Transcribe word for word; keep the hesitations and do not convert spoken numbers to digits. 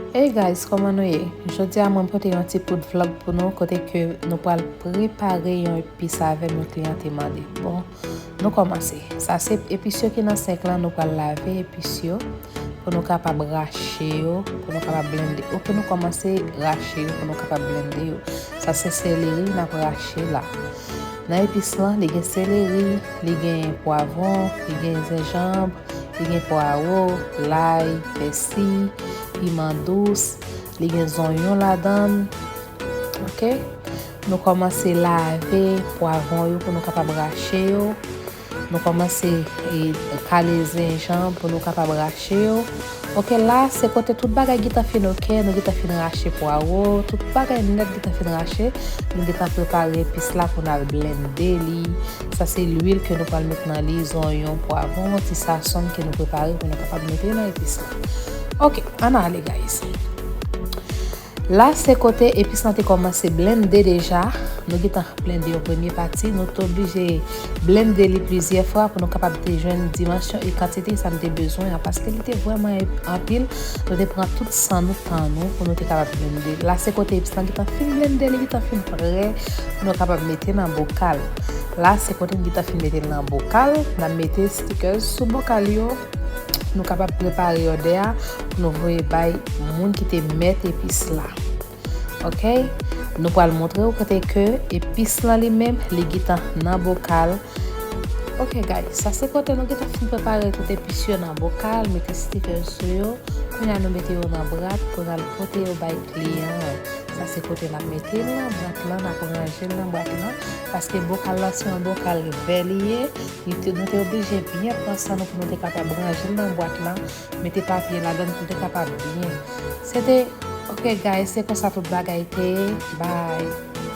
Hey guys, kòman nou ye? Jodi a mwen pote yon ti kout vlog pou nou kote ke nou pral prepare yon epis avè m yon kliyan te mande. Bon, nou kòmanse. Sa se epis yo ki nan senk lan, nou pral lave epis yo pou nou kapab rache yo, pou nou kapab blende. Ok, nou kòmanse rache yo pou nou kapab blende yo. Sa se seleri, n ap rache la. Nan epis lan, li gen seleri, li gen pwavwon, li gen zenjanm, li gen pwawo, lay, pèsi, piman dous, li gen zonyon ladan l. Ok? Nou kòmanse lave pwavwon yo pou nou kapab rache yo. Nou kòmanse e, kale zenjanm pou nou kapab rache yo. Ok, la se kote tout bagay gentan fin ok, nou gentan fin rache pwawo, tout bagay nèt gentan fin rache. Nou gentan prepare epis la pou n al blende li. Sa se lwil ke nou pral met nan li, zonyon, pwavwon, ti sasonm ke nou prepare pou nou kapab mete nan epis la. Ok, ann ale guys. La se kote epis lan te kòmanse blende deja. Nou gentan blende yon premye pati. Nou te oblije blende li plizyè fwa pou nou kapab te jwenn dimansyon e kantite sa n te bezwen an, paske li te vrèman anpil. Nou te pran tout san nou, tan nou pou nou te kapab blende. La se kote epis lan gentan fin blende, li gentan fin prè pou nou kapab mete nan bokal. La se kote n gentan fin mete l nan bokal. N ap mete stickers sou bokal yo. Nou kapab prepare òdè a pou nou voye bay moun ki te mèt epis la. Ok? Nou pral montre w kote ke epis lan li menm, li gentan nan bokal. Ok guys, sa se kote nou gentan fin prepare tout epis yo nan bokal, mete sticker sou yo. Kounye a nou mete yo nan bwat pou n al pote yo bay kliyan an. Sa se kote n ap mete l nan bwat lan, n ap ranje l nan bwat lan, paske bokal lan se yon bokal vè li ye. Li te, nou te oblije byen pran san nou pou nou te kapab ranje l nan bwat lan, mete papye ladan l pou l te kapab byen. Se te, ok guys, se konsa tout bagay te ye. Bye.